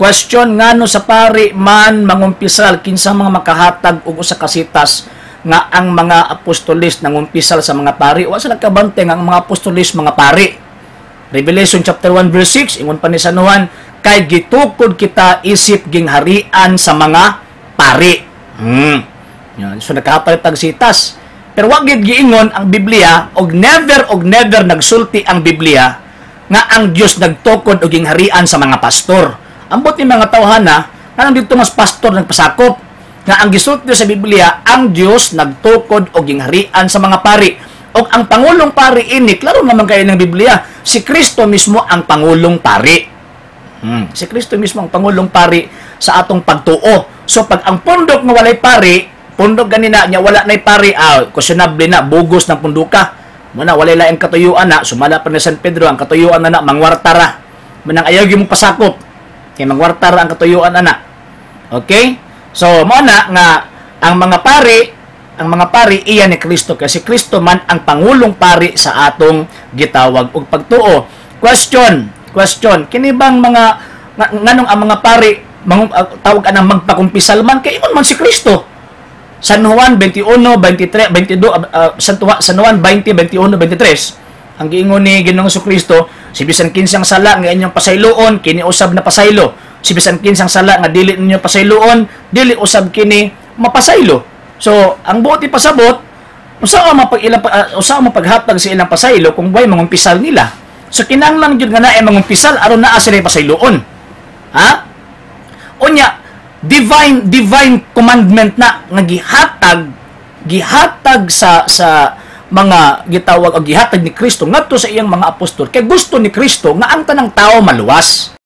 Question, ngano sa pari man mangumpisal? Kinsa mga makahatag og usa ka sitas nga ang mga apostolis nangumpisal sa mga pari? Wa sila kabante nga ang mga apostolis mga pari. Revelation chapter 1 verse 6, ingon pa ni San Juan, kay gitukod kita isip gingharian sa mga pari. Yan. So nakapalit tag sitas. Pero wa gid giingon ang Biblia og never nagsulti ang Biblia nga ang Dios nagtukod og gingharian sa mga pastor. Ambot ni mga tawhana, nganong dito mas pastor nagpasakop? Nga ang gisulti sa Biblia, ang Dios nagtukod og gingharian sa mga pari. Og ang pangulong pari ini, klaro naman kayo ng Biblia, si Kristo mismo ang pangulong pari. Si Kristo mismo ang pangulong pari sa atong pagtuo. So pag ang pundok nga walay pari, pundok ganina niya wala nay pari, questionable na, bugos ng punduka. Muna walay laing katuyuan na, sumala pa ni San Pedro, ang katuyuan na na mangwarta ra. Manang ayaw gyud mong pasakop. Kay mangwarta ra ang katuyuan ana. Okay? So mo na nga ang mga pari iya ni Kristo kasi Kristo man ang pangulong pari sa atong gitawag og pagtuo. Question, question, kini bang mga nganong ang mga pari tawag anang magpakumpisal man kay ingon man si Kristo? San Juan 21, 23, 22, San Juan 20, 21, 23. Ang giingon ni Ginoong Kristo, si bisan kinsang sala nga inyong pasayloon, kini usab na pasaylo. Si bisan kinsang sala nga dili ninyo pasayloon, dili usab kini mapasaylo. So, ang buot ipasabot, unsa man paghatag sa ilang pasaylo kung way mangumpisal nila? So kinahanglan gyud nga naay mangumpisal aron naa sila pasayloon. Ha? Unya, divine divine commandment na nga gihatag gihatag sa mga gitawag o gihatag ni Kristo ngadto sa iyang mga apostol kay gusto ni Kristo nga ang tanang tao maluwas.